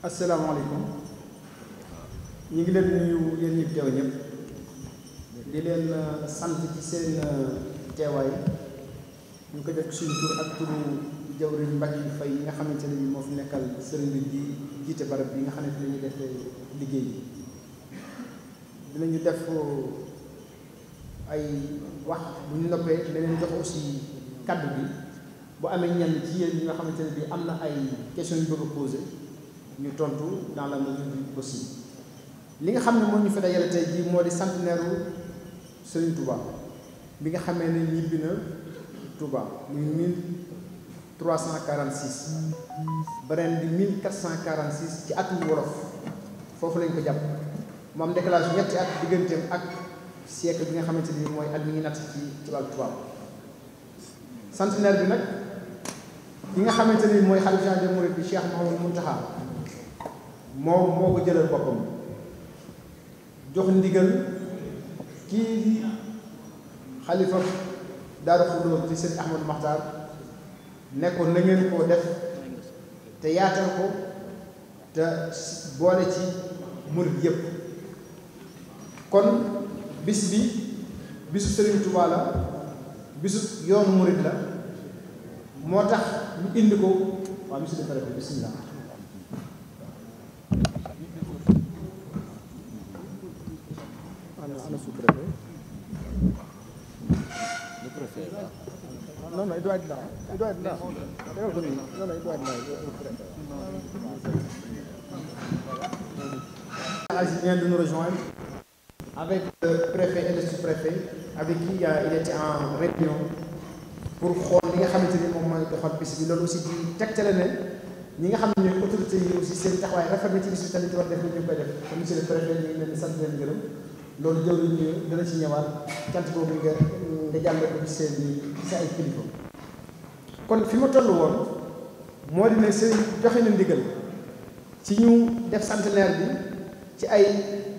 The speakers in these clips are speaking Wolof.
asalaamaaleykum ñu ngi leen nuyu yéen ñi teew ñëpp di leen sant ci seen teewaay ñu ko def suñu tur ak turu jawriñ Mbacke Faye yi nga xamante ne bi moo fi nekkal sëriñ bi di jiite barab bi nga xam ne fi la ñuy def liggéey bi dinañu def ay wax bu ñu noppee leneen jox aussi kaddu bi bu amee ñenn ci yéen ñi nga xamante ne bi am na ay questions yu bëgg a posé ñu tontu dans la mesure du possible. li nga xam ne moo ñu fi dajale tey jii moo di centenaire Serigne Touba bi nga xamee ne ñibbi na Touba muy 1346 ba ren di 1446 ci atum wolof foofu lañ ko jàpp mu am décalage ñetti at digganteem ak siècle bi nga xamante ni mooy at mi ngi natt ci wàllu tubaab centenaire bi nag ki nga xamante ni mooy xalifa général des mourides bi Cheikh Mouhamadou Mountakha moom moo ko jëlal boppam jox ndigal kii xalifa Daaru Xudoos ci Sëriñ Ahmadou Makhtar nekkoon na ngeen koo def te yaatal ko te boole ci murid yépp kon bis bi bisu Sëriñ Tuubaa la bisu yoonu murid la moo tax ñu indi ko waaw monsieur le préfet bismillah ana sous-préfet le préfet non il doit être là il doit être là non il doit être là il vient de nous rejoindre avec le préfet et le sous-préfet avec qui il était en réunion pour xool li nga xamante ni moom mooy doxal bis bi loolu aussi di tegtale ne ñi nga xam ne ñooy autorités yi aussi seen taxawaay rafet na ci bis bi tamit war def ni ñu koy def te monsieur le préfet ñu ngi leen di sant leen gërëm loolu jëwriñ ñu dana ci ñëwaat cant boobu nga jàlle ko ci seen ci sa ay kilifa kon fi ma toll woon moo di ne seen joxe na ndigal ci ñu def centenaire bi ci ay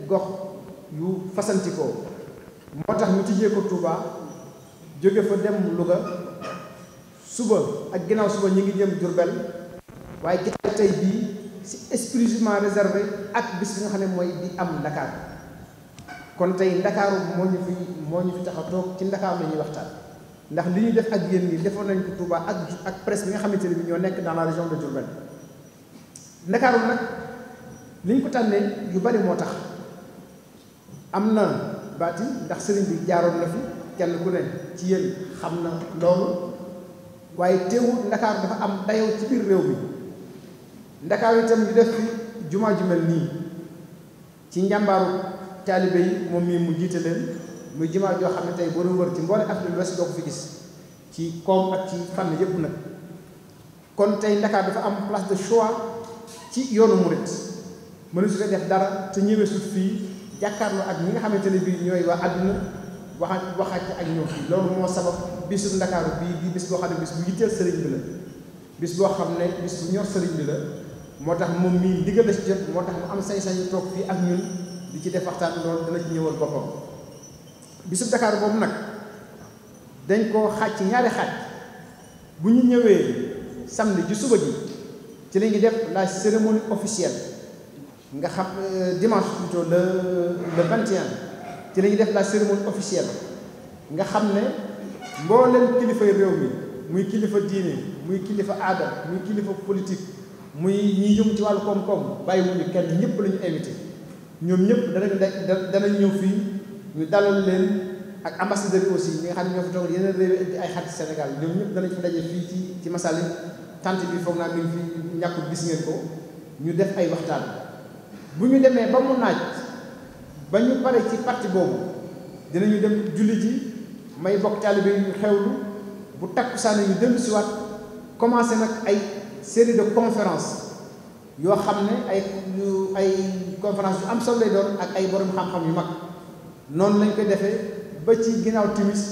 gox yu fasantikoo moo tax ñu tijjee ko Touba jóge fa dem Louga suba ak ginnaaw suba ñu ngi jëm Diourbel waaye jotaay tey bii c'est exclusivement réservé ak bis bi nga xam ne mooy di am Dakar kon tey Ndakaaru moo ñu fi tax a toog ci Ndakaaru la ñuy waxtaan ndax li ñuy def ak yéen ñi defoon nañ ko Touba ak presse bi nga xamante ne bi ñoo nekk dans la région de Diourbel Ndakaaru nag li ñu ko tànnee yu bari moo tax am na baati ndax sëriñ bi jaaroon na fi kenn ku ne ci yéen xam na loolu waaye teewul Ndakaaru dafa am dayoo ci biir réew mi Ndakaaru itam ñu def fi jumaa ju mel nii ci njàmbaaru taalibe yi moom mii mu jiite leen muy jumaa joo xam ne tey boo doon wër ci mboole Afrique de l'Ouest doo ko fi gis ci koom ak ci fànn yépp nag kon tey Ndakaar dafa am place de choix ci yoonu murit mënu su ko def dara te ñëwee sut fii jàkkaarloo ak ñi nga xamante ne bii ñooy waa àdduna waxaat ak ñoom fii loolu moo sabab bisu Ndakaaru bii di bis boo xam ne bis bu yitteel sëriñ bi la bis boo xam ne bis bu ñor sëriñ bi la moo tax moom mii ndigal la ci jot moo tax mu am sañ-sañu toog fii ak ñun di ci def waxtaan loolu dana ci ñëwal boppam bisu Dakar boobu nag dañ koo xaaj ci ñaari xaaj bu ñu ñëwee samedi ci suba ji ci la ñuy def la cérémonie officielle nga xam dimanche plutôt le 21 ci la ñuy def la cérémonie officielle nga xam ne mbooleem kilifay réew mi muy kilifa diine muy kilifa aada muy kilifa politique muy ñi jëm ci wàllu koom-koom bàyyiwuñu kenn ñëpp la ñu invité ñoom ñëpp danañ ñëw fii ñu dalal leen ak ambassadeurs yi aussi ñi nga xam ne ñoo fi toog yeneen réew yi ay xarit Sénégal ñoom ñëpp danañ fi daje fii ci Masalik tant bi foog naa mi ngi fi ñàkkul gis ngeen ko ñu def ay waxtaan bu ñu demee ba mu naaj ba ñu pare ci parti boobu dinañu dem julli ji may bokk taalibe yi ñu xewlu bu takkusaane ñu dellu si waat commencé nag ay série de conférence yoo xam ne ay conférence yu am solo lay doon ak ay borom xam-xam yu mag noonu lañ koy defee ba ci ginnaaw timis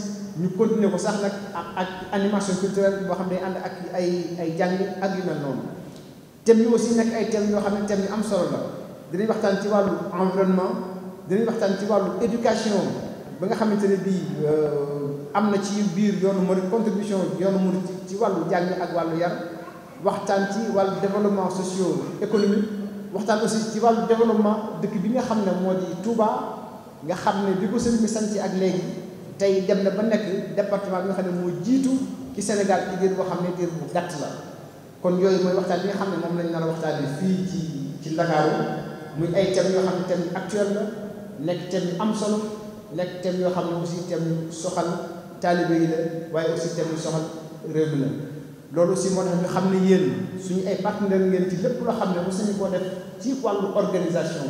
ñu continuer ko sax nag ak animation culturelle boo xam ne day ànd ak ay jàng ak yu mel noonu thèmes yu aussi nekk ay thèmes yoo xam ne thèmes yu am solo la dinañ waxtaan ci wàllu environnement dinañ waxtaan ci wàllu éducation ba nga xamante ne bii am na ci biir yoonu murid contribution yoonu murid ci wàllu jàng ak wàllu yar waxtaan ci wàllu développement socio-économique waxtaan aussi ci wàllu développement dëkk bi nga xam ne moo di Touba nga xam ne bi ko sëriñ bi sanc ak léegi tey dem na ba nekk département bi nga xam ne moo jiitu ci Sénégal ci diir boo xam ne diir bu gàtt la kon yooyu mooy waxtaan bi nga xam ne moom lañ nar a waxtaanee fii ci Ndakaaru muy ay thèmes yoo xam ne thème actuel la nekk thème yu am solo nekk thème yoo xam ne aussi thème yu soxal taalibe yi la waaye aussi thème yu soxal réew mi la loolu aussi moo tax ñu xam ne yéen suñu ay partenaires ngeen ci lépp loo xam ne mos nañu koo def ci wàllu organisation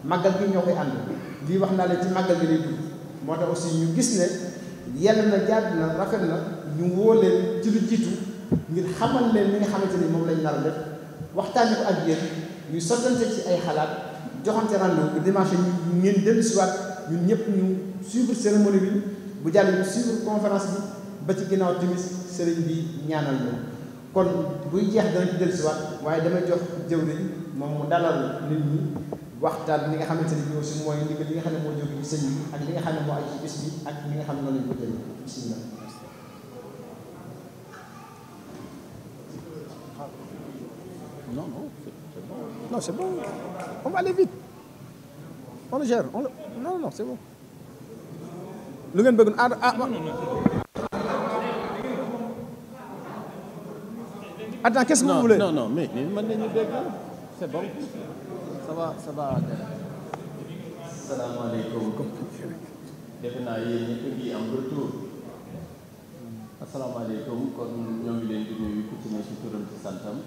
màggal gi ñoo koy ànd lii wax naa leen ci màggal gi lay dugg moo tax aussi ñu gis ne yell na jaadu na rafet na ñu woo leen ci lu jiitu ngir xamal leen li nga xamante ni moom lañ nar a def waxtaanee ko ak yéen ñuy sottante ci ay xalaat joxante rendez-vous bu dimanche ñu ngeen dellusiwaat ñun ñëpp ñu suivre cérémonie bi bu jàll ñu suivre conférence bi ba ci ginnaaw timis sëriñ bi ñaanal ñu kon buy jeex dana ci dellusiwaat waaye damay jox jëwriñ moom mu dalal nit ñi waxtaan li nga xamante ne bii aussi mooy ndigal li nga xam ne moo jóge ci sëñ bi ak li nga xam ne moo aju ci bis bi ak li nga xam ne noonu lañ ko jëlee bismillah. Non, non, c'est bon. Non, c'est bon. On va aller vite. On le gère. Non, non, c'est bon. Lu ngeen bëgg Attends, qu'est-ce que vous voulez? Non, non, mais mën nañu dégg. C'est bon. Ça va. Asalaamaaleykum. Defe naa yéen ñëpp ngi am retour. Asalaamaaleykum kon ñoo ngi leen di nuyu ku ci ne ci turam ci santam.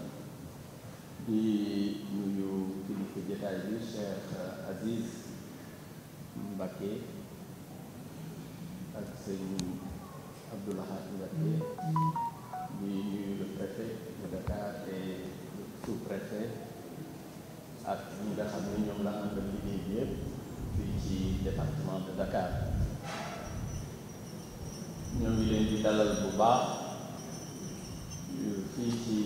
Di nuyu kilifa jotaay bi Cheikh Aziz Mbacké ak sëñ Abdoulahat Mbacké. Di nuyu le préfet de Dakar et le sous-préfet ak ñi nga xam ne ñoom la àndal liggéey bi yëpp fii ci département de Dakar ñoo ngi leen di dalal bu baax fii ci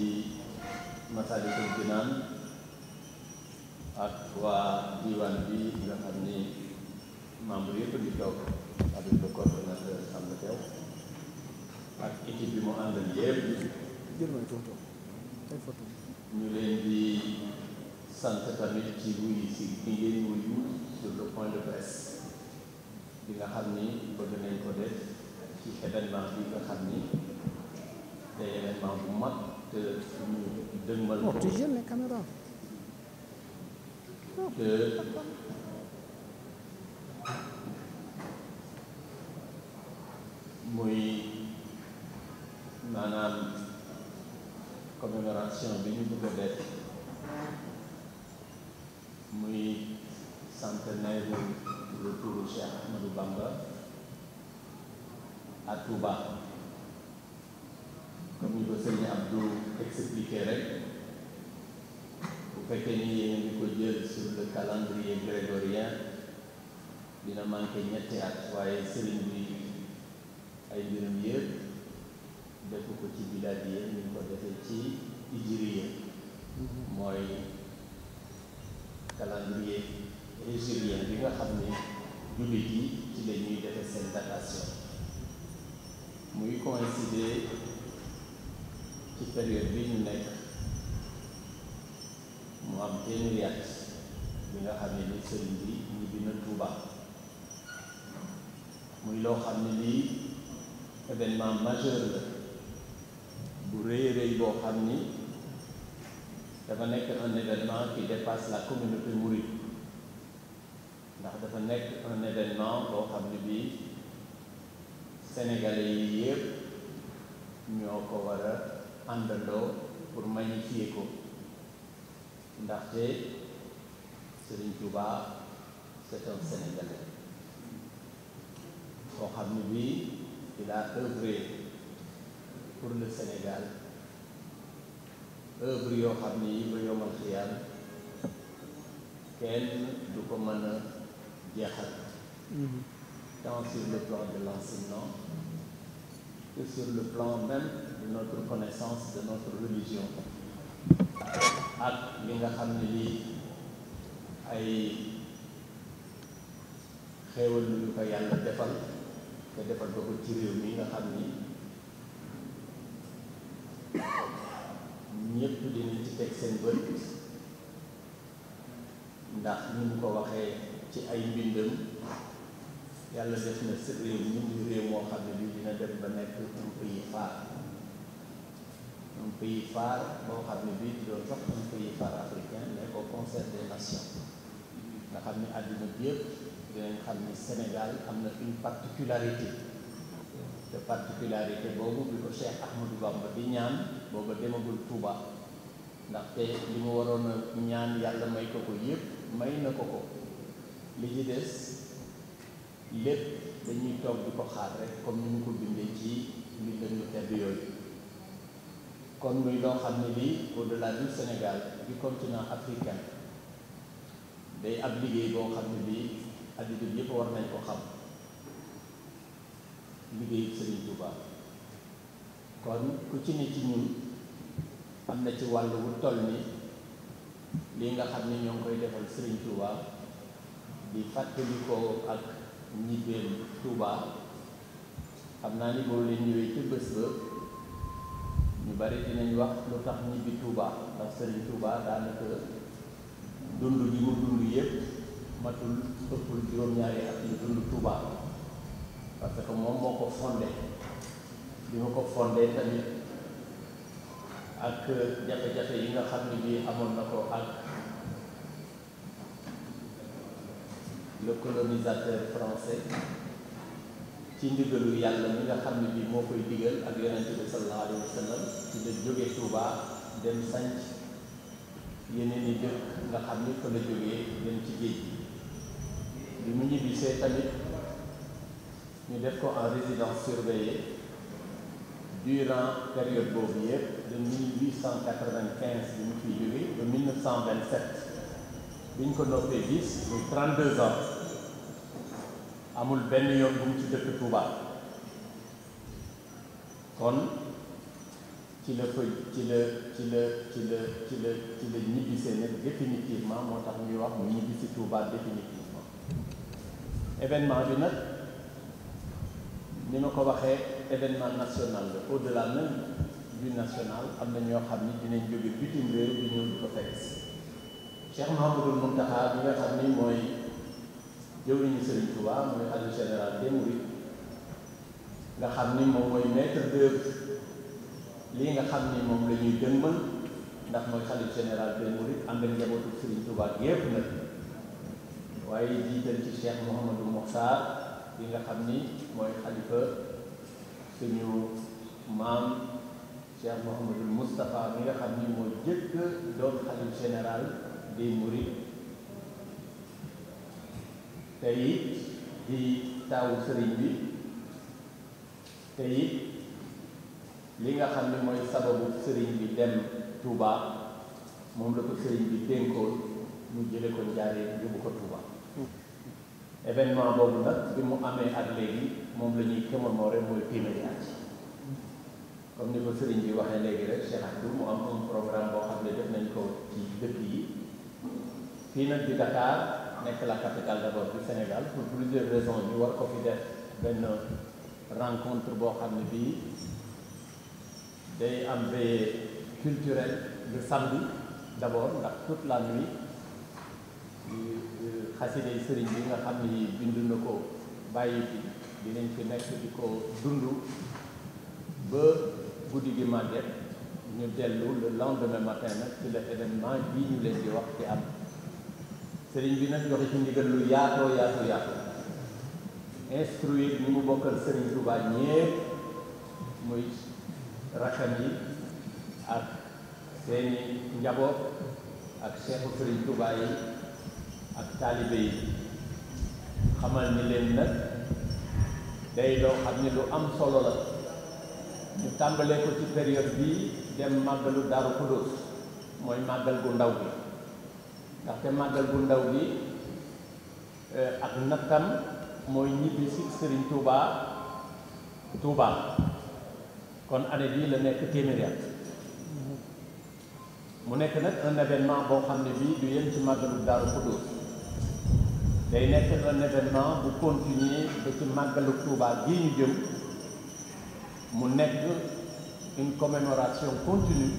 Massalikul Jinaan ak waa diwaan bi nga xam ni membre yëpp di toog avec le coordonnateur am na teew ak équipe bi mu àndal yëpp ñu leen di sant tamit ci wuyu si bi ngeen wuyu sur le point de presse bi nga xam ni bëgg nañ ko def ci événement bi nga xam ni te événement bu mag te ñu dëgmal ko te muy maanaam commémoration bi ñu bëgg a def muy centenaire du retour Cheikh Ahmadou Bamba à Touba comme ni ko sëñ Abdou expliqué rek bu fekkee ni yéen ngi ko jël sur le calendrier grégorien dina manqué ñetti at waaye sëriñ bi ay mbirum yëpp def ko ci bilaadiye ñu ko defee ci hijriye mooy calendrier hégirien bi nga xam ne jullit yi ci la ñuy defee seen datation muy coïncider ci période bi ñu nekk mu am téeméeri at bi nga xam ne ni sëriñ bi ñibbi na Touba muy loo xam ne lii événement majeur la bu rëy rëy boo xam ni dafa nekk un événement qui dépasse la communauté mouride ndax dafa nekk un événement boo xam ne bii sénégalais yi yëpp ñoo ko war a àndandoo pour magnifier ko ndaxte Serigne Touba c'est un sénégalais boo xam ne bii il a œuvré pour le Sénégal œuvre yoo xam ne yi ba yomal xiyaam kenn du ko mën a jeexal tant sur le plan de l'enseignement que sur le plan même de notre connaissance de notre religion ak li nga xam ne lii ay xéewal lu ñu ko yàlla defal te defal ko ko ci réew mi nga xam ni ñëpp dinañ ci teg seen bët ndax ni mu ko waxee ci ay mbindam yàlla def na sa réew ñun réew moo xam ne bii dina dem ba nekk un pays phare boo xam ne bii di doon sax un pays phare africain mais au concert des nations nga xam ne àddina bi yëpp dinañ xam ni Sénégal am na une particularité te particularité boobu bi ko Cheikh Ahmadou Bamba di ñaan booba demagul Touba ndaxte li mu waroon a ñaan yàlla may ko ko yëpp may na ko ko li ci des lépp dañuy toog di ko xaar rek comme ni ñu ko bindee ci mbindam yu tedd yooyu kon muy loo xam ne lii au-delà du Sénégal du continent africain day ab liggéey boo xam ne bii adduna bi yëpp war nañ ko xam liggéeyu Serigne Touba kon ku ci ne ci ñun am na ci wàll wu toll ni lii nga xam ne ñoo ngi koy defal Serigne Touba di fàttali ko ak ñibbeem Touba xam naa ni boo leen ñëwee ci bés ba ñu bari dinañ wax lu tax ñibbi Touba ndax Serigne Touba daanaka dund li mu dund yëpp matul ëppul juróom-ñaari at yu dund Touba parce que moom moo ko fondé bi ma ko fondé tamit ak jafe-jafe yi nga xam ne bii amoon na ko ak le colonisateur français ci ndigalu yàlla mi nga xam ne bii moo koy digal ak yonent bi sallallahu alayhi wa sallam ci la jóge Touba dem sanc yeneen i dëkk nga xam ni fa la jógee dem ci géej bi mu ñibbisee tamit ñu def ko en résidence surveillée durant période boobu yëpp de 1895 bi mu fiy jógee ba 1927 bi ñu ko noppee gis muy 32 ans amul benn yoon bu mu ci dëkk Touba kon ci la ñibbisee nag définitivement moo tax ñuy wax mu ñibbisi Touba définitivement événement bi nag ni ma ko waxee événement national la au-delà même du national am na ñoo xam ni dinañ jóge bitim réew di ñëw di ko fekk si Cheikh Mouhamadoul Mountakha bi nga xam ni mooy jëwriñu Serigne Touba mooy khalife général des Mourides nga xam ni moom mooy maître d'œuvre lii nga xam ni moom la ñuy dënmal ndax mooy khalife général des Mourides ànd ak njabootu Serigne Touba yépp nag waaye jiital ci Cheikh Mouhamadou Mokhtar bi nga xam ni mooy xalifa suñu maam Cheikh Mouhamadou Moustapha mi nga xam ni mooy jëkk doon khalife général des Mourides te it di taawu sëriñ bi te it li nga xam ni mooy sababu sëriñ bi dem Touba moom la ko sëriñ bi dénkoon mu jële ko Njaareen yóbbu ko Touba événement boobu nag bi mu amee ak léegi moom la ñuy commémorer mooy téeméeri at comme ni ko sëriñ bi waxee léegi rek Cheikh Abdou mu am un programme boo xam ne def nañ ko ci dëkk yi fii nag di Dakar nekk la capitale d'abord du Sénégal pour plusieurs raisons ñu war ko fi def benn rencontre boo xam ne bii day am veillée culturelle le samedi d'abord ndax toute la nuit xasida yi sëriñ bi nga xam ni bind na ko bàyyi fi dinañ fi nekk di ko dund ba guddi gi màgget ñu dellu le lendemain matin nag ci la événement bii ñu leen di wax ci am sëriñ bi nag joxe ci ndigal lu yaatoo instruire ñi mu bokkal sëriñ Touba ñépp muy rakkam yi ak seeni njaboot ak cheikhu sëriñ Touba yi ak taalibe yi xamal ni leen nag day loo xam ni lu am solo la ñu tàmbalee ko ci période bii dem màggalu Daaru Xudoos mooy màggal gu ndaw bi ndaxte màggal gu ndaw bi ak nattam mooy ñibbi si Serigne Touba kon année bii la nekk téeméeri at mu nekk nag un événement boo xam ne bii du yem ci màggalu Daaru Xudoos day nekk un événement bu continuer ba ci màggalu Touba gii ñu jëm mu nekk une commémoration continue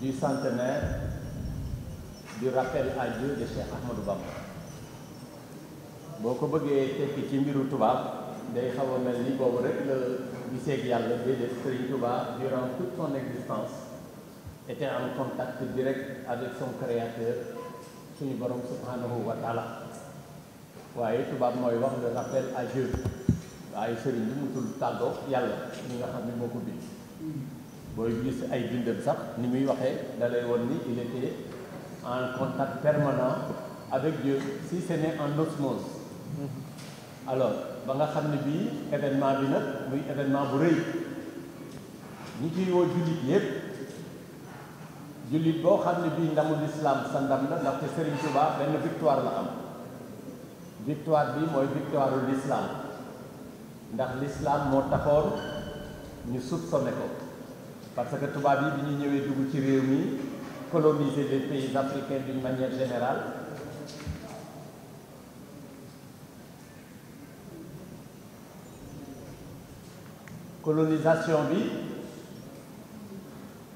du centenaire du rappel à Dieu de Cheikh Ahmadou Bamba. boo ko bëggee tekki ci mbiru tubaab day xaw a mel ni boobu rek la giseeg yàlla déedéet Serigne Touba durant toute son existence était en contact direct avec son créateur suñu borom subhanahu wa taala. waaye tubaab mooy wax le rappel à Dieu waaye sëriñ bi musul tàggoo yàlla ñi nga xam ne moo ko bind. booy gis ay bindam sax ni muy waxee da lay woon ni il était en contact permanent avec Dieu si ce n'est en osmose. alors ba nga xam ne bii événement bi nag muy événement bu rëy ñi ciy woo jullit yépp jullit boo xam ne bii ndamul islam sa ndam la ndaxte Serigne Touba benn victoire la am. victoire bi mooy victoire u l'islam ndax l'islam moo taxoon ñu soupçonné ko parce que tubaab yi bi ñu ñëwee dugg ci réew mi coloniser les pays africains d'une manière générale colonisation bi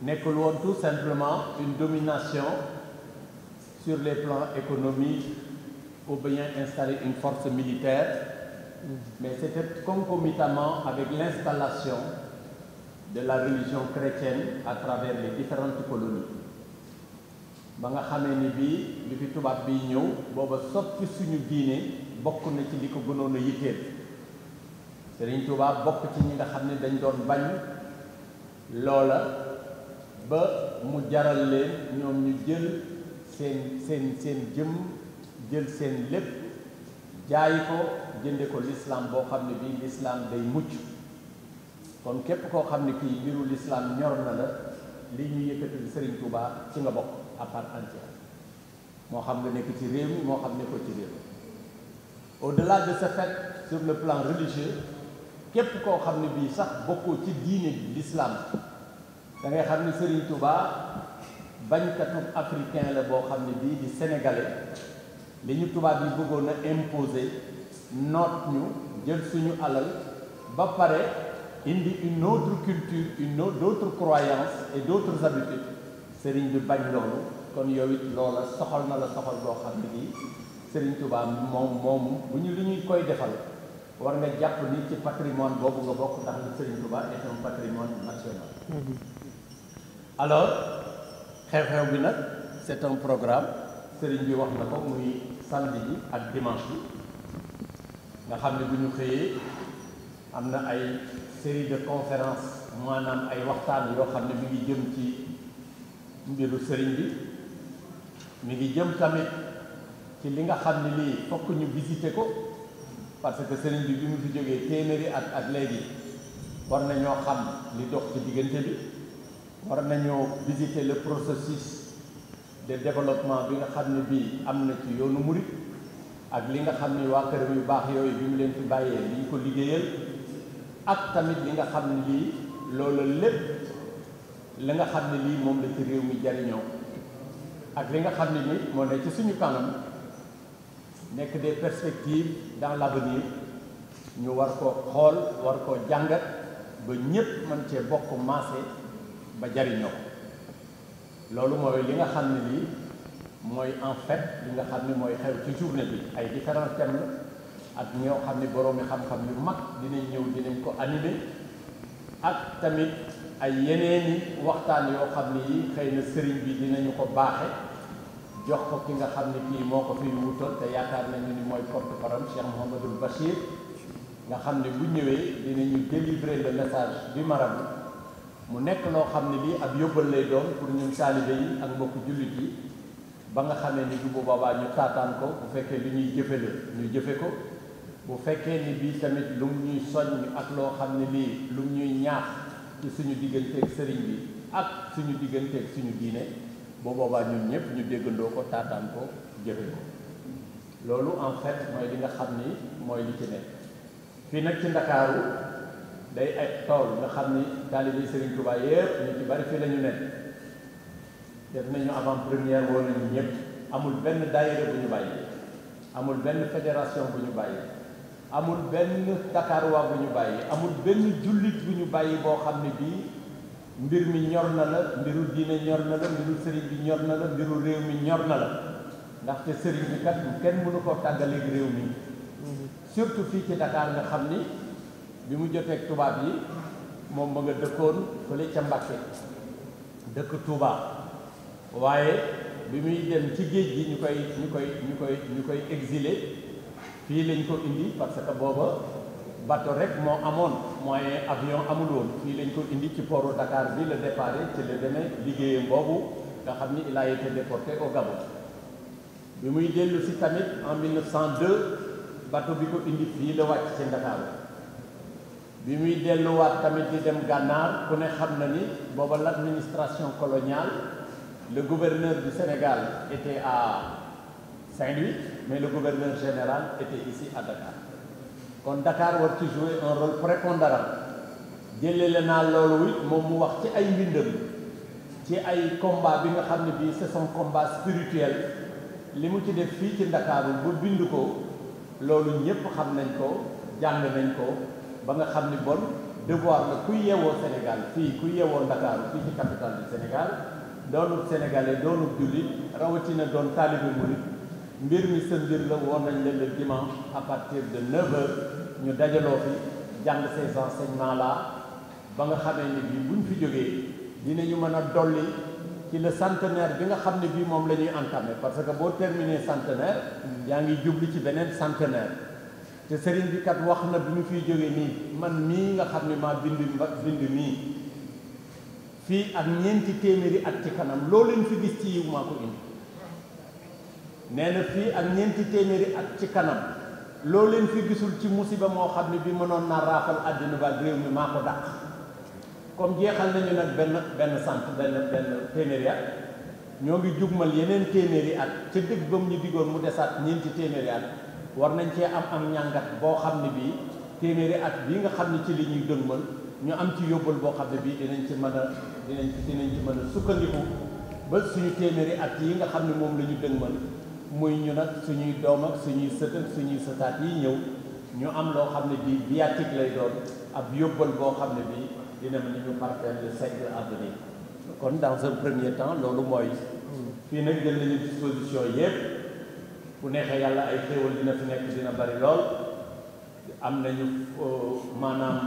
nekkul woon tout simplement une domination sur les plans économiques ou bien installer une force militaire, mais c'était concomitamment avec l'installation de la religion chrétienne à travers les différentes colonies. ba nga xamee ni bii li fi tubaab bi ñëw booba soppi suñu diine bokk na ci li ko gënoon a yitteel. Serigne Touba bokk ci ñi nga xam ne dañ doon bañ loola ba mu jaral leen ñoom ñu jël seen jëm jël seen lépp jaay ko jënde ko l'islam boo xam ne bii l'islam day mucc. kon képp koo xam ne kii mbiru l'islam ñor na la li ñu yëkkati Serigne Touba ci nga bokk à part entière moo xam nga nekk ci réew mi moo xam ne ko ci réew mi. au-delà de ce fait sur le plan religieux képp koo xam ne bii sax bokkoo ci diine bi l'islam da ngay xam ne Serigne Touba bañkatu africain la boo xam ne bii di sénégalais li ñu tubaab yi bëggoon a imposer noot ñu jël suñu alal ba pare indi une autre culture d'autres croyances et d'autres habitudes Serigne bi bañ loolu kon yow it loola soxal na la soxal boo xam ne bii Serigne Touba moom bu ñu li ñuy koy defal war nga jàpp ni ci patrimoine boobu nga bokk ndax le Serigne Touba est un patrimoine national. alors xew-xew bi nag c'est un programme Serigne bi wax na ko muy samedi bi ak dimanche bi nga xam ne bu ñu xëyee am na ay série de conférences maanaam ay waxtaan yoo xam ne mi ngi jëm ci mbiru Serigne bi mi ngi jëm tamit ci li nga xam ne lii fokk ñu visiter ko parce que Serigne bi mu fi jógee téeméeri ak léegi war nañoo xam li dox ci diggante bi war nañoo visiter le processus de développement bi nga xam ne bii am na ci yoonu murit ak li nga xam ne waa këram yu baax yooyu bi mu leen fi bàyyee li ñu ko liggéeyal ak tamit li nga xam ne lii loolu lépp li nga xam ne lii moom la ci réew mi jariñoo ak li nga xam ne ni moo ne ci suñu kanam nekk des perspectives dans l'avenir ñu war koo xool war koo jàngat ba ñépp mën cee bokk maase ba jariñoo ko loolu mooy li nga xam ne lii mooy en fait li nga xam ne mooy xew ci journée bi ay différents thèmes la ak ñoo xam ne boroomi xam-xam yu mag dinañ ñëw dinañ ko animer ak tamit ay yeneeni waxtaan yoo xam ne yi xëy na sëriñ bi dinañu ko baaxe jox ko ki nga xam ne kii moo ko fi wutal te yaakaar nañu ni mooy porte-parole Cheikh Mouhamadoul Bachir nga xam ne bu ñëwee dinañu délivrer le message du marabout mu nekk loo xam ne lii ab yóbbal lay doon pour ñun taalibe yi ak mbokku jullit yi ba nga xamee ni bu boobaa ñu taataan ko bu fekkee li ñuy jëfe la ñu jëfe ko bu fekkee ni bii tamit lu mu ñuy soññ ak loo xam ne lii lu mu ñuy ñaax ci suñu digganteeg sëriñ bi ak suñu digganteeg suñu diine bu boobaa ñun ñëpp ñu déggandoo ko taataan ko jëfe ko loolu en fait mooy li nga xam ni mooy li ci nekk fii nag ci Ndakaaru day ay tool nga xam ni taalibe Serigne Touba yépp ñu ci bari fii la ñu nekk def nañu avant première woo nañu ñëpp amul benn daayira bu ñu bàyyi amul benn fédération bu ñu bàyyi amul benn Dakar waa bu ñu bàyyi amul benn jullit bu ñu bàyyi boo xam ne bii mbir mi ñor na la, mbiru diine ñor na la, mbiru sëriñ bi ñor na la, mbiru réew mi ñor na la ndaxte sëriñ bi kat kenn mënu koo tàggaleeg réew mi surtout fii ci Dakar nga xam ni bi mu joteeg tubaab yi moom ma nga dëkkoon fële ca Mbàkke dëkk Touba waaye bi muy dem ci géej gi ñu koy exilé fii lañ ko indi parce que booba bateau rek moo amoon moyen avion amul woon fii lañ ko indi ci portu Dakar bi la départ ci la demee liggéeyam boobu nga xam ni il a été déporté au Gabon bi muy dellu si tamit en 1902 bateau bi ko indi fii la wàcc ci Ndakaaru bi muy delluwaat tamit di dem Gànnaar ku ne xam na ni booba l'administration coloniale le gouverneur du Sénégal était à Saint-Louis mais le gouverneur général était ici à Dakar kon Dakar war ci jouer un rôle prépondérant jëlele naa loolu it moom mu wax ci ay mbindam ci ay combat bi nga xam ne bii c'est son combat spirituel li mu ci def fii ci Ndakaaru bu bind ko loolu ñépp xam nañ ko jàng nañ ko ba nga xam ni bon devoir la kuy yewoo Sénégal fii kuy yewoo Ndakaaru fii ci capitale du Sénégal doonub sénégalais doonub jullit rawatina doon taalibe murit mbir mi sa mbir la woon nañ leen le dimanche à partir de 9h ñu dajaloo fi jàng ces enseignements là ba nga xamee ni bii buñ fi jógee dinañu mën a dolli ci le centenaire bi nga xam ne bii moom la ñuy entamé parce que boo terminé centenaire yaa ngi jubli ci beneen centenaire te sëriñ bi kat wax na bi mu fiy jógee nii man mii nga xam ne maa bind nii fii ak ñeenti téeméeri at ci kanam loo leen fi gis ci yiw maa ko indi nee na fii ak ñeenti téeméeri at ci kanam loo leen fi gisul ci musiba moo xam ne bi mënoon naa raafal àddina ba réew mi maa ko dàq comme jeexal nañu nag benn téeméeri at ñoo ngi jugmal yeneen téeméeri at ca dëgg ba mu ñu digoon mu desaat ñeenti téeméeri at war nañ cee am ñàngat boo xam ne bii téeméeri at bii nga xam ne ci li ñuy dëgmal ñu am ci yóbbal boo xam ne bii dinañ ci mën a sukkandiku ba suñu téeméeri at yi nga xam ne moom la ñu dëgmal muy ñu nag suñuy doom ak suñuy sët ak suñuy sëtaat yi ñëw ñu am loo xam ne bii viatique lay doon ab yóbbal boo xam ne bii dina mën ñu parfaire le siècle à venir kon dans un premier temps loolu mooy fii nag jël nañu disposition yépp bu neexee yàlla ay xéewal dina fi nekk dina bari lool am nañu maanaam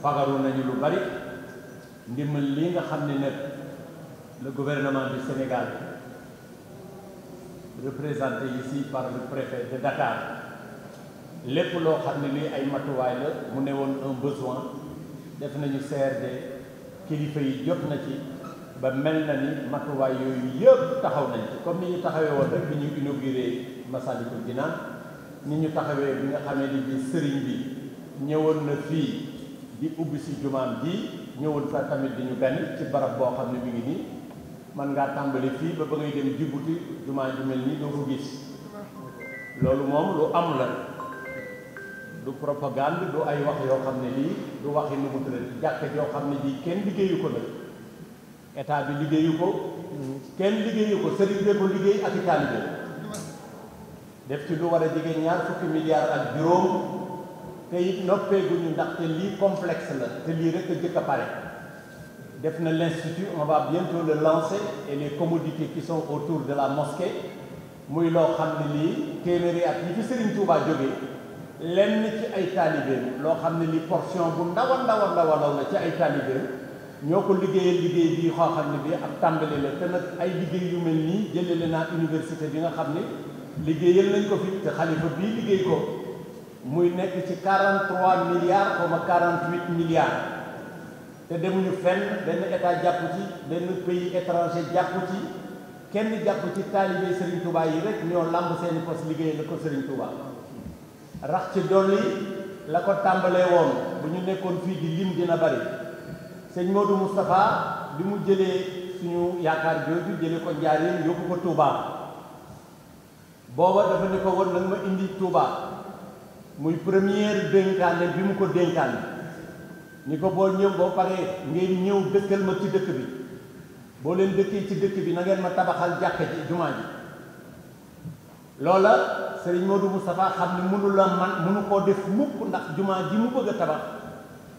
fagaru nañu lu bari ndimbal lii nga xam ne nag le gouvernement du Sénégal représenté ici par le préfet de Dakar lépp loo xam ne lii ay matuwaay la mu ne woon un besoin def nañu CRD kilifa yi jot na ci ba mel na ni matuwaay yooyu yëpp taxaw nañ ci comme ni ñu taxawee woon rek bi ñu inauguré Massalikul Jinaan ni ñu taxawee bi nga xamee ni bi sëriñ bi ñëwoon na fii di ubbi si jumaam ji ñëwoon fa tamit di ñu benn ci barab boo xam ne mi ngi nii man ngaa tàmbali fii ba ngay dem Djibouti jumaa ju mel nii doo ko gis loolu moom lu am la du propagande du ay wax yoo xam ne lii du waxi nu mu tëdd jàkk joo xam ne ji kenn liggéeyu ko nag état bi liggéeyu ko kenn liggéeyu ko sëriñ bi ko liggéey ak i taalibe def ci lu war a jege ñaar fukki milliards ak juróom te it noppeeguñu ndaxte lii complexe la te lii rek a jëkk a pare def na l'institut on va bientôt le lancer et les commodités qui sont autour de la mosquée muy loo xam ne lii téeméeri at yi fi Sëriñ Tuubaa jógee lenn ci ay taalibeem loo xam ne li portion bu ndaw la ci ay taalibeem ñoo ko liggéeyal liggéey bii xoo xam ne bii ab tàmbali la te nag ay liggéey yu mel nii jëlale naa université bi nga xam ne liggéeyal nañ ko fi te xalifa bii liggéey ko muy nekk ci 43 milliards xaw ma 48 milliards te demuñu fenn benn état jàpp ci benn pays étranger jàpp ci kenn jàpp ci taalibe Serigne Touba yi rek ñoo lamb seeni pos liggéey la ko Serigne Touba rax ci dolli la ko tàmbalee woon bu ñu nekkoon fii di lim dina bari sëñ Modou Moustapha bi mu jëlee suñu yaakaar jooju jëlee ko Njaaréem yóbbu ko Touba booba dafa ni ko woon nag ma indi Touba muy première dénkaane bi mu ko dénkaane ni ko boo ñëw boo paree ngeen ñëw dëkkal ma ci dëkk bi boo leen dëkkee ci dëkk bi na ngeen ma tabaxal jàkka ji jumaa ji loola Serigne Modou Moustapha xam ne mënu koo def mukk ndax jumaa ji mu bëgg a tabax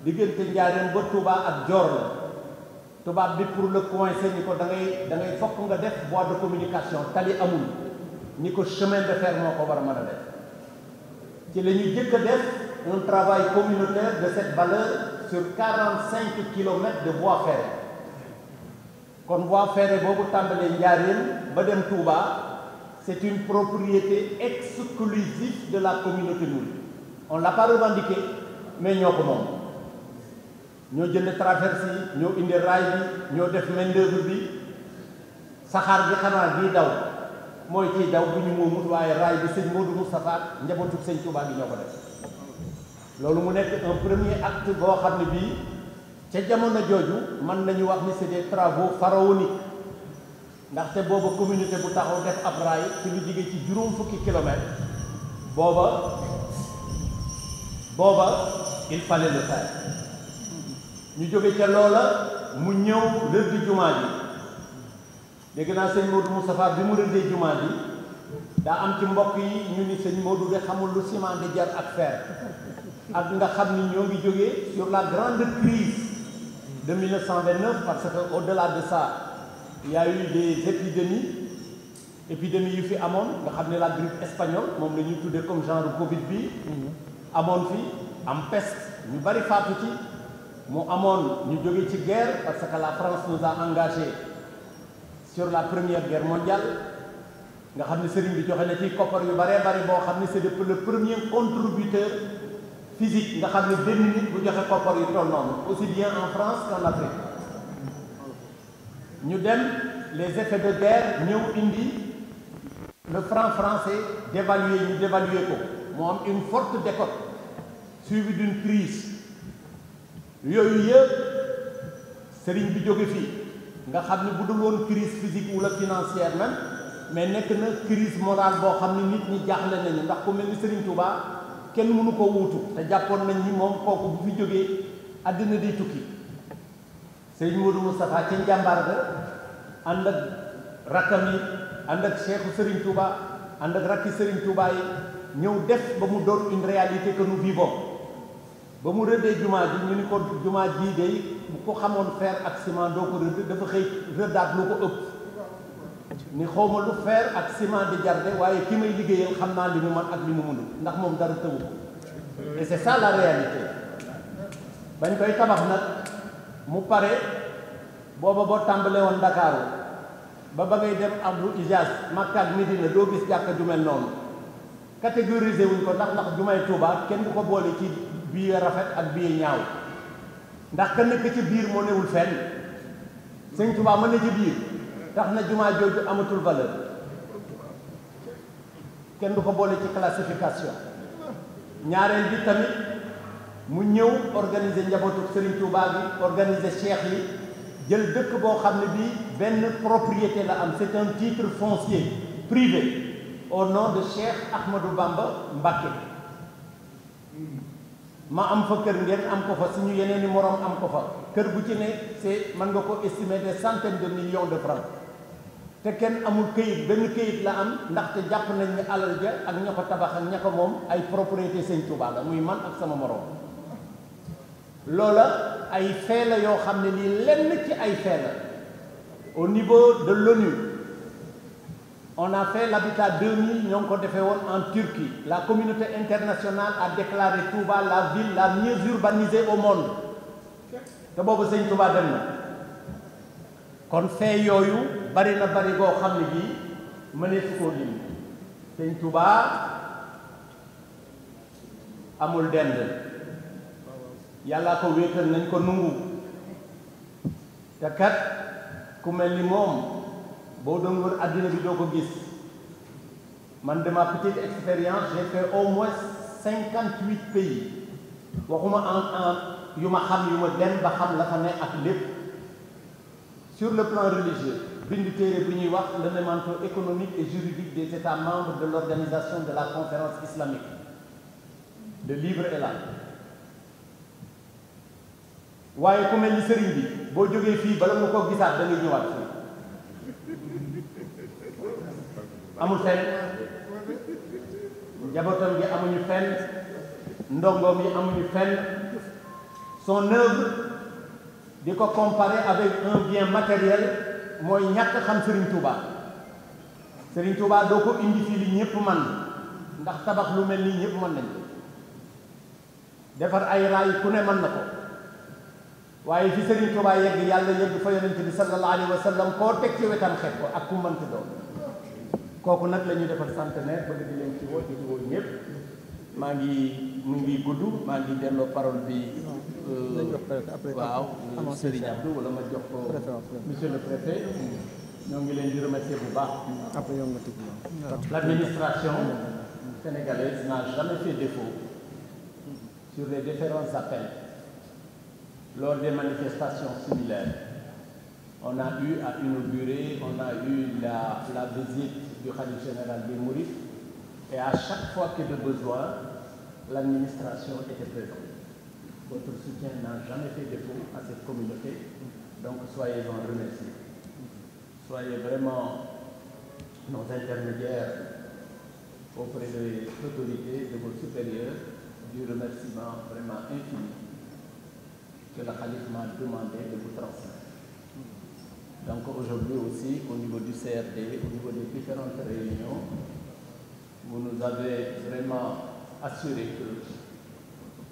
diggante Njaaréem ba Touba ak Joor la tubaab bi pour le coincer ni ko da ngay fokk nga def voie de communication tali amul ni ko chemin de fer moo ko war a mën a def ci la ñu jëkk a def un travail communautaire de cette valeur sur 45 kilomètres de voie ferrée kon voie ferrée boobu tàmbalee Njaaréem ba dem Touba c'est une propriété exclusive de la communauté mouride. On l'a pas revendiqué mais ñoo ko moom ñoo jënd traverse yi ñoo indi raay bi ñoo def main d'œuvre bi saxaar bi xanaa bii daw mooy ciy daw bu ñu moomut waaye raay bi sëñ Modou Moustapha njabootu sëñ Touba bi ñoo ko def loolu mu nekk un premier acte boo xam ne bii ca jamono jooju mën nañu wax ni c'est des travaux pharaoniques ndaxte booba communauté bu taxaw def ab raay ci lu jóge ci juróom fukki kilomètres booba il fallait le faire ñu jóge ca loola mu ñëw rëdd jumaa ji dégg naa sëñ Modou Moustapha bi mu rëddee jumaa ji daa am ci mbokk yi ñu ni sëñ Modou de xamul lu ciment di jar ak fer ak nga xam ni ñoo ngi jógee sur la grande crise de 1929 parce que au-delà de ça il y a eu des épidémies yu fi amoon nga xam ne la grippe espagnole moom la ñuy tuddee comme genre Covid bi amoon fi am peste ñu bari faatu ci mu amoon ñu jóge ci guerre parce que la France nous a engagés sur la première guerre mondiale nga xam ne sëriñ bi joxe na ci koppar yu baree bari boo xam ne c'est le premier contributeur physique nga xam ne benn nit bu joxe koppar yu toll noonu aussi bien en France qu'en Afrique ñu dem les effets de guerre ñëw indi le franc français ñu dévaluer ko moo am une forte décote suivie d'une crise yooyu yëpp sëriñ bi jóge fii nga xam ne bu dul woon crise physique wala financière même mais nekk na crise morale boo xam ne nit ñi jaaxle nañu ndax ku mel ni Sëriñ Touba kenn mënu ko wuutu te jàppoon nañ ni moom kooku bu fi jógee àddina di tukki Sëriñ Modou Moustapha ci njàmbaar ga ànd ak rakkam yi ànd ak Cheikhu Sëriñ Touba ànd ak rakki Sëriñ Touba yi ñëw def ba mu doon une réalité que nous vivons ba mu rëddee jumaa ji ñu ni ko jumaa ji day bu ko xamoon fer ak ciment doo ko rëdd dafa xëy rëddaat lu ko ëpp ni xawma lu fer ak ciment di jarde waaye ki may liggéeyal xam naa li mu man ak li mu mënul ndax moom dara tëwu ko et c'est ça la réalité bañ koy tabax nag mu pare booba boo tàmbalee woon Ndakaaru ba ngay dem Abdou Ijaz Makka ak Medina doo gis jàkka ju mel noonu catégorisé wuñ ko ndax jumay Touba kenn du ko boole ci biir rafet ak biir ñaaw ndax ka nekk ci biir moo newul fenn sëñ Touba mën na ci biir tax na jumaa jooju amatul valeur kenn du ko boole ci classification ñaareel bi tamit mu ñëw organiser njabootu Serigne Touba bi organiser cheikh yi jël dëkk boo xam ne bii benn propriété la am c'est un titre foncier privé au nom de Cheikh Ahmadou Bamba Mbacké ma am fa kër ngeen am ko fa suñu yeneen i moroom am ko fa kër bu ci ne c'est mën nga ko estimer des centaines de millions de francs te kenn amul këyit benn këyit la am ndaxte jàpp nañ ni alal ja ak ña ko tabax ak ña ko moom ay propriété Sëñ Touba la muy man ak sama moroom loola ay fait la yoo xam ne lii lenn ci ay fait la au niveau de l'ONU on a fait l'habitat 2000 ñoo ngi ko defee woon en Turquie la communauté internationale a déclaré Touba la ville la mieux urbanisée au monde te boobu Sëñ Touba dem na kon fait yooyu bari na bari goo xam ne bii mënee su koo lim Sëñ Touba amul dend yàllaa ko wéetal nañ ko nungu te kat ku mel ni moom boo doon wër àddina bi doo ko gis man de ma petite expérience j'ai fait au moins 58 pays waxuma en yu ma xam yu ma dem ba xam la fa ne ak lépp sur le plan religieux bind téere bi ñuy wax l'élémento économique et juridique des États membres de l'organisation de la conférence islamique le livre est là waaye ku mel ni sëriñ bi boo jógee fii bala nga ko gisaat da ngay ñëwaat fii amul fenn njabootam gi amuñu fenn ndongoom yi amuñu fenn son œuvre di ko comparer avec un bien matériel mooy ñàkk xam Serigne Touba. Serigne Touba doo ko indi fii li ñëpp man ndax tabax lu mel nii ñëpp mën nañ ko defar ay raay ku ne mën na ko waaye fi Serigne Touba yegg yàlla yegg fa yonente bi sallallahu alayhi wa sallam koo teg ci wetam xeet ko ak ku mënti doon kooku nag la ñuy defar centenaire bëgg di leen ci woo di woo ñëpp maa ngi mu ngi gudd maa ngi delloo parole bi waaw Serigne Abdou wala ma jox ko monsieur le préfet ñoo ngi leen di remercier bu baax. L'administration sénégalaise n'a jamais fait défaut sur les différents appels lors des manifestations similaires. On a eu à inaugurer, on a eu la visite du khalife général des Mourides et à chaque fois qu'il y a besoin, l'administration était présente. Votre soutien n'a jamais fait défaut à cette communauté, donc soyez-en remerciés. Soyez vraiment nos intermédiaires auprès des autorités, de vos supérieurs, du remerciement vraiment infini que le Khalife m'a demandé de vous transmettre. Donc aujourd'hui aussi, au niveau du CRD, au niveau des différentes réunions, vous nous avez vraiment assuré que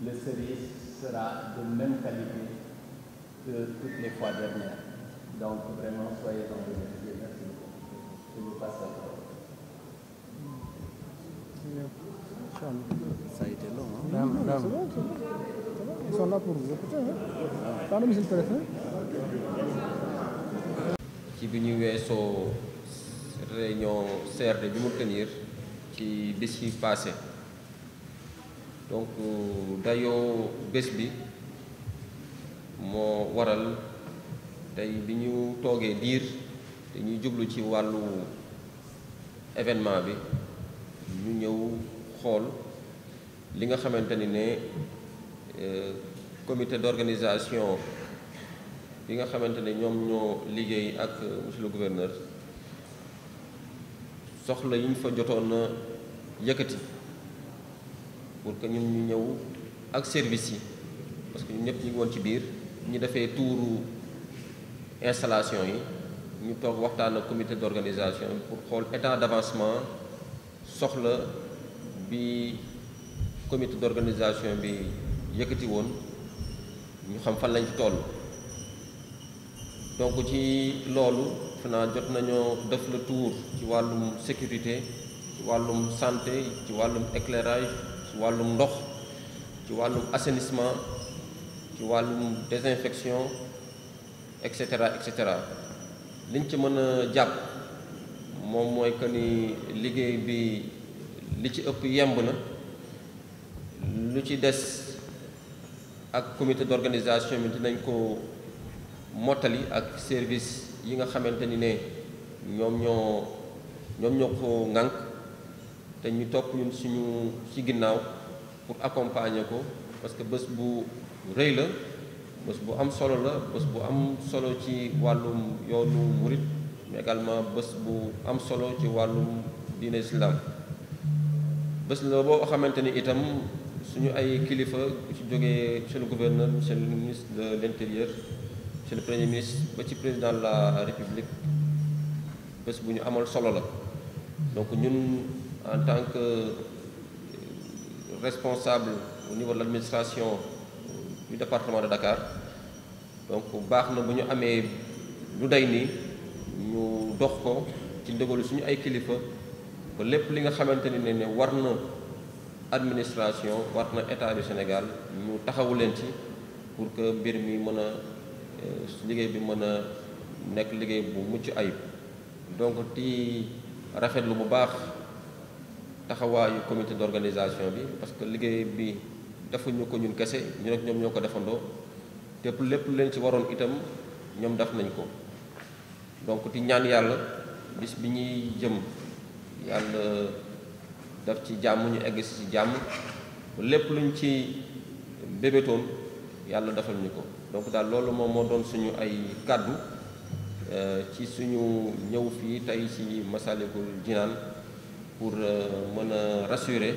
le service sera de même qualité que toutes les fois dernières. Donc vraiment, soyez-en remerciés. Merci beaucoup. Je vous passe la parole. Ça a été long, Ils sont là pour vous écouter. Pardon, monsieur le préfet. ci bi ñu weesoo réunion CRD bi mu tenir ci bés yi passé donc dayoo bés bi moo waral tey bi ñu toogee diir dañuy jublu ci wàllu événement bi ñu ñëw xool li nga xamante ni ne comité d'organisation bi nga xamante ne ñoom ñoo liggéey ak monsieur le gouverneur soxla yi ñu fa jotoon na yëkkati pour que ñun ñu ñëw ak service yi parce que ñun ñëpp ñu ngi woon ci biir ñu defee tuuru installation yi ñu toog waxtaan ak comité d'organisation pour xool état d'avancement soxla bi comité d'organisation bi yëkkati woon ñu xam fan lañ ci toll. donc ci loolu fanaa jot nañoo def le tour ci wàllum sécurité ci wàllum santé ci wàllum éclairage ci wàllum ndox ci wàllum assainissement ci wàllum désinfection et cetera et cetera liñ ci mën a jàpp moom mooy que ni liggéey bi li ci ëpp yemb na lu ci des ak comité d'organisation bi dinañ ko mottali ak service yi nga xamante ni ne ñoom ñoo ko ŋànk te ñu topp ñun suñu ci ginnaaw pour accompagner ko parce que bés bu rëy la bés bu am solo la bés bu am solo ci wàllum yoonu murit mais également bés bu am solo ci wàllum diine islam bés la boo xamante ni itam suñu ay kilifa ci jógee monsieur le gouverneur monsieur le ministre de l'intérieur monsieur le premier ministre ba ci président de la république bés bu ñu amal solo la donc ñun en tant que responsable au niveau de l'administration du département de Dakar donc baax na bu ñu amee lu day nii ñu dox ko ci ndëgalu suñu ay kilifa ba lépp li nga xamante ni ne war na administration war na état du Sénégal ñu taxawu leen ci pour que mbir mi mën a liggéey bi mën a nekk liggéey bu mucc ayib donc di rafetlu bu baax taxawaayu comité d'organisation bi parce que liggéey bi defuñu ko ñun kese ñu rek ñoom ñoo ko defandoo te lépp leen ci waroon itam ñoom def nañ ko donc di ñaan yàlla bis bi ñuy jëm yàlla daf ci jàmm ñu egg si ci jàmm lépp luñ ci bébétoon yàlla defal ñu ko donc daal loolu moom moo doon suñu ay kàddu ci suñu ñëw fii tey ci Massalikul Jinaan pour mën a rassurer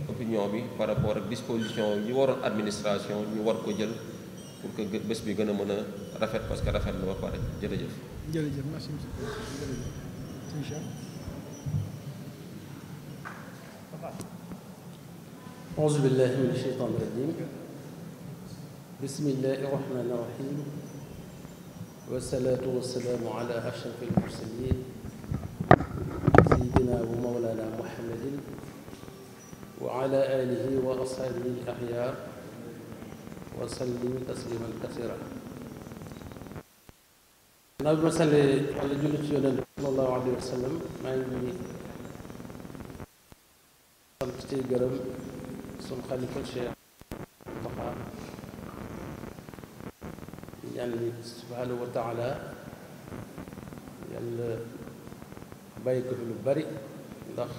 opinion bi par rapport ak disposition yi waroon administration ñu war ko jël pour que bés bi gën a mën a rafet parce que rafet na ba pare jërëjëf. jërëjëf merci monsieur jërëjëf. auzu billahi min asheytaan irajim bismillahi irrahmani irrahim wasalaatu wasalaamu ala ashrafi almursalin sayidina wa mawlana muhammadin wa ala alihi wa ashaabihi al axyaar wa sallim tasliman kasira. naa bi ma sàllee wala julli ci yonent sallallahu alayhi wa sallam maa ngi sant tey gërëm sunu xalifa Cheikh Mountakha ñaan ni subhaanahu wa taala yàlla bàyyi ko fi lu bari ndax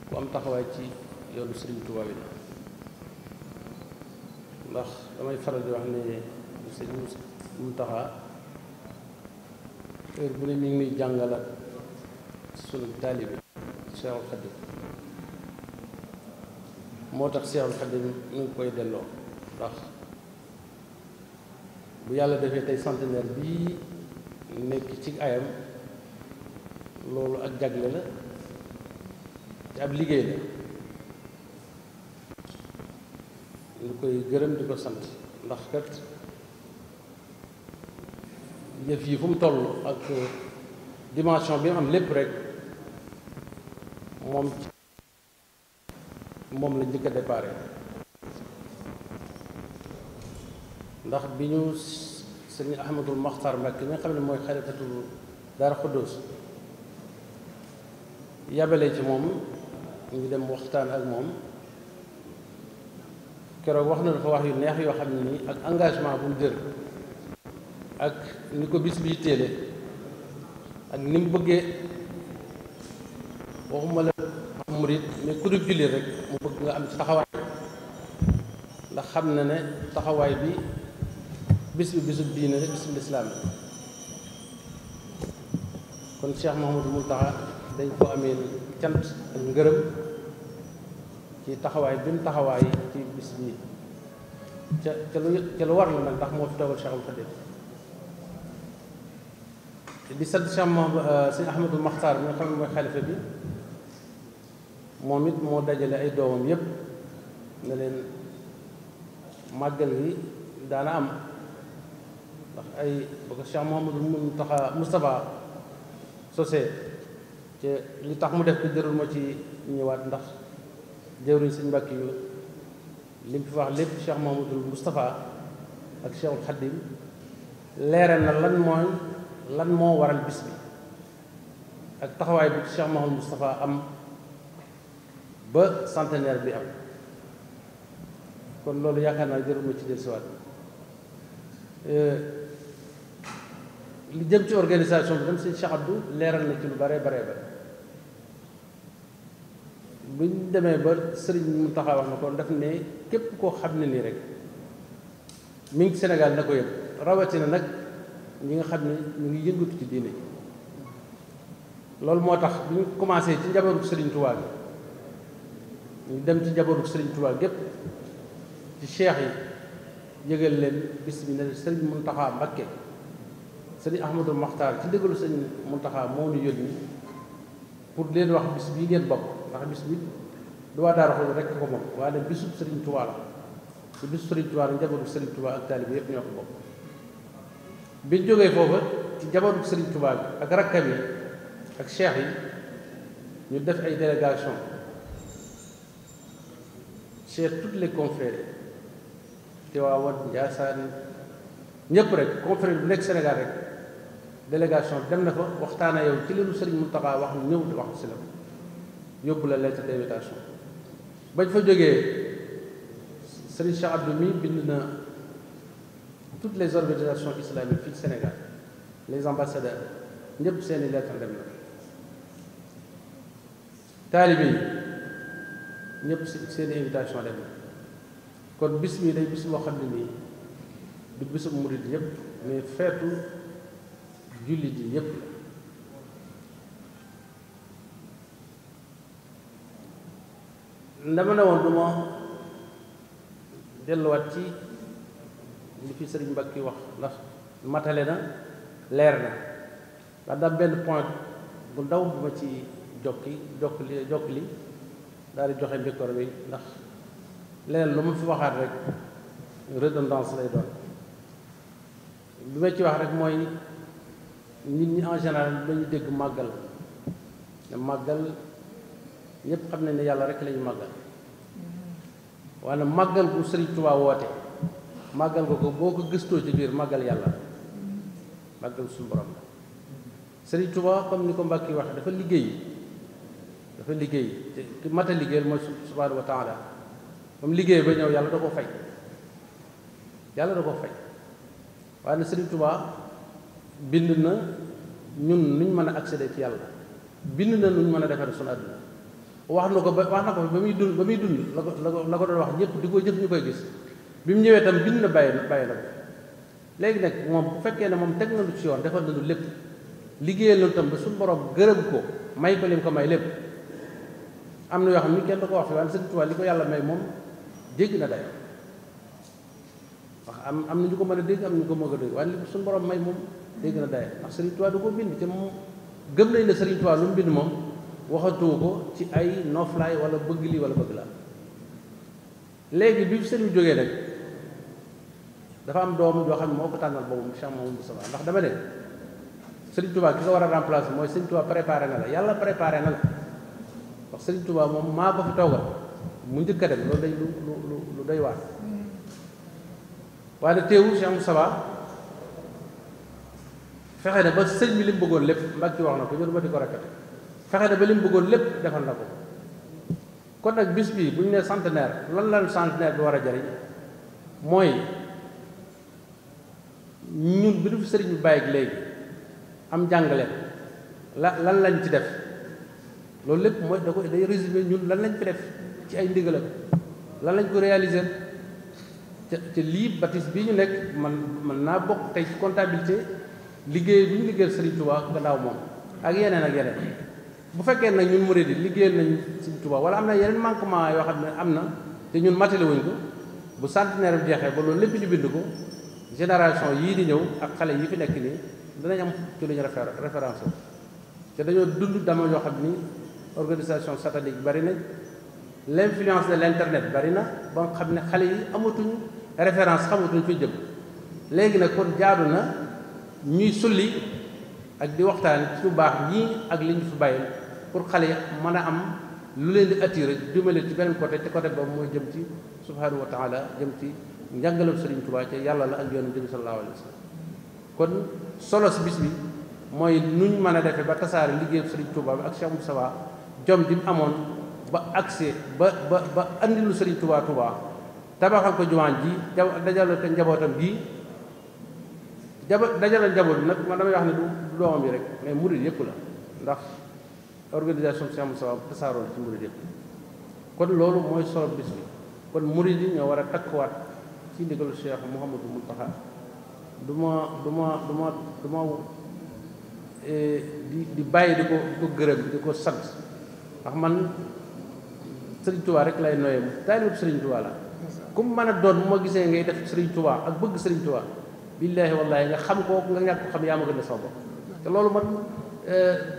ku am taxawaay ci yoonu Sëriñ Tuubaa bi la ndax damay faral di wax ne Sëriñ Mountakha heure bu ne mi ngi nuy jàngalaat sunu taalibe Cheikhul Khadim moo tax Cheikhul Khadim mi ngi koy delloo ndax bu yàlla defee tey centenaire bii nekk ci ayam loolu ak jagle la te ab liggéey la ñu koy gërëm di ko sant ndax kat yëf yi fu mu toll ak dimension bi nga am lépp rek moom la njëkk a déparé ndax bi ñu sëriñ Ahmadul Maxtar Mbàkke mi nga xam ne mooy xalifatul Daara Xuddoos yabalee ci moom ñu dem waxtaan ak moom keroog wax na dafa wax yu neex yoo xam ne nii ak engagement bu mu jël ak ni ko bis bi téele ak ni mu bëggee waxuma la murit mais ku dul jullit rek mu bëgg nga am ci taxawaay ndax xam na ne taxawaay bi bis bi bisub diine la bisub lislaam la kon Cheikh Mouhamadou Mountakha dañ ko amee cant ak ngërëm ci taxawaay bi mu taxawaay ci bis bi ca lu war la nag ndax moo fi toogal Cheikhul Khadim di sant Cheikh Sëñ Ahmadul Maxtaar mi nga xam ne mooy xalifa bi moom it moo dajale ay doomam yépp ne leen màggal gi daana am ndax ay ba ko Cheikh Mouhamadul Moustapha sosé te li tax mu def ko jërul ma ci ñëwaat ndax jëwriñ Sëñ Mbàkke yu li mu fi wax lépp Cheikh Mouhamadul Moustapha ak Cheikhul Khadim leeral na lan moo waral bis bi ak taxawaay bi Cheikh Mouhamadul Moustapha am ba centenaire bi am kon loolu yaakaar naa jërul ma ci dellusiwaat li jëm ci organisation bi dem sëñ Cheikh Abdou leeral na ci lu bare bare bare bu ñu demee ba sëriñ Mountakha wax na ko daf ne képp koo xam ne nii rek mi ngi Sénégal na ko yëg rawatina nag ñi nga xam ne ñu ngi yëngatu ci diine loolu moo tax bu ñu commencé ci njabootu Sëriñ Tuubaa bi ñu dem ci njabootu Sëriñ Tuubaa gépp ci cheikh yi yëgal leen bis bi ne sëriñ Mountakha Mbacké sëriñ Ahmadul Maxtaar ci dëggalu sëriñ Mountakha moo ñu yónni pour leen wax bis bii ngeen bokk ndax bis bi du waa Daaru Xudoos rekk ko moom waaye nag bisub Sëriñ Tuubaa la te bisub Sëriñ Tuubaa la njabootu Sëriñ Tuubaa ak taalibe yépp ñoo ko bokk biñ jógee foofa ci njabootu Sëriñ Tuubaa bi ak rakkam yi ak cheikh yi ñu def ay délégation chez toutes les confrères Tivaouane Ndiassane ñëpp rek confrère bu nekk Sénégal rek délégation dem na fa waxtaana yow ci leenu Sëriñ Mountakha wax ñu ñëw wax si la yóbbu la lettre d'invitation bañ fa jógee Sëriñ Cheikh Abdou mi bind na toutes les organisations islamiques fii Sénégal les ambassadeurs ñëpp seeni lettre dem na taalibe yi ñëpp seeni invitation dem na kon bis mi day bis boo xam ne nii du bisu murid yëpp mais feetu jullit yi yëpp la dama ne woon du ma delluwaat ci li fi sëriñ Mbacke wax ndax matale na leer na ndax daam benn point bu ndaw bu ma ci jokk li daal di joxe micro bi ndax leneen lu ma fi waxaat rek redondance lay doon li ma ci wax rek mooy nit ñi en général dañu dégg màggal ne màggal ñëpp xam nañ ne yàlla rek la ñu màggal waaye màggal bu Sëriñ Tuubaa woote màggal ko boo ko gëstoo ci biir màggal yàlla màggal suñu borom la Sëriñ Tuubaa comme ni ko Mbàkke wax dafa liggéey te ki mat a liggéeyal mooy subhaanahu wa taala moom liggéey ba ñëw yàlla da ko fay waaye na Sëriñ Tuubaa bind na ñun nuñ mën a accéder ci yàlla bind na nuñ mën a defare suñu àdduna wax na ko ba muy dund la ko doon wax ñëpp di ko jëf ñu koy gis bi mu ñëwee tam bind na bàyyi na ko léegi nag moom bu fekkee ne moom teg na lu ci yoon defal na lu lépp liggéeyal na tam ba suñu borom gërëm ko may ko lim ko may lépp am na yoo xam ni kenn du ko wax fi waaye Sëriñ Tuubaa li ko yàlla may moom dégg na day wax am na ñu ko mën a dégg am na ñu ko mën a dégg waaye li suñu borom may moom dégg na day ndax Sëriñ Tuubaa du ko bind te moom gëm nañ ne Sëriñ Tuubaa lu mu bind moom waxatuwu ko ci ay noflaay wala bëgg lii wala bëgg la léegi bi sëriñ bi jógee nag dafa am doomu joo xam ne moo ko tànnal boobu Cheikh Mamadou Moustapha ndax dama ne Sëriñ Tuubaa ki ko war a remplacer mooy Sëriñ Tuubaa préparé na la yàlla préparé na la ndax Sëriñ Tuubaa moom maa ko fi toogal mu njëkk a dem loolu day lu doy waar waaye teewul Cheikh Moustapha fexe na ba sëñ bi li mu bëggoon lépp Mbàkke wax na ko ñu ma di ko répété fexe na ba li mu bëggoon lépp defal na ko kon nag bis bi bu ñu nee centenaire lan centenaire bi war a jariñ mooy ñun bi du fi sëriñ bi bàyyi léegi am jàngale lan lañ ci def loolu lépp mooy da ko day résumé ñun lan lañ fi def ci ay ndigalam lan lañ ko réaliser te lii batis bii ñu nekk man naa bokk tey ci comptabilité liggéey bi ñu liggéeyal Sëriñ Tuubaa gannaaw moom ak yeneen bu fekkee nag ñun murid yi liggéeyal nañ Sëriñ Tuubaa wala am na yeneen manquement yoo xam ne am na te ñun matale wuñ ko bu centenaire bi jeexee ba loolu lépp ñu bind ko génération yii di ñëw ak xale yi fi nekk nii danañ am ci lu ñu référence te dañoo dund dama yoo xam ni organisation satellite bari nañ l'influence de l'internet bari na ba nga xam ne xale yi amatuñ référence xamatuñ fi jëm léegi nag kon jaadu na ñuy sulli ak di waxtaan ci lu baax ñii ak li ñu fi bàyyil pour xale yi mën a am lu leen di attiré jëmale ci beneen côté te côté boobu mooy jëm ci subhanahu wa taala jëm ci njàngalam Sëriñ Tuubaa ci yàlla la ak yonent bi sallallahu alayhi wa sallam kon solo si bis bi mooy nuñ mën a defee ba tasaare liggéeyu Sëriñ Tuubaa bi ak Cheikh Moustapha jom di mu amoon ba accès ba andilu Sëriñ Tuubaa tabaxal ko jumaan ji dajale ko njabootam bii dajale njaboot bi nag man damay wax ne du doomam yi rek mais murid yëpp la ndax organisation Cheikh Moustapha tasaaroon ci murid yëpp kon loolu mooy solo bis bi kon murid yi ñoo war a takkuwaat ci ndigalu Cheikh Mouhamadou Mountakha du ma di bàyyi di ko gërëm di ko sant ndax man Sëriñ Tuubaa rek lay noyee taalibu Sëriñ Tuubaa la comme mën a doon bu ma gisee ngay def Sëriñ Tuubaa ak bëgg Sëriñ Tuubaa billaahi wallaahi nga xam ko nga ñàkk ko xam yaa ma gën a sama bopp te loolu man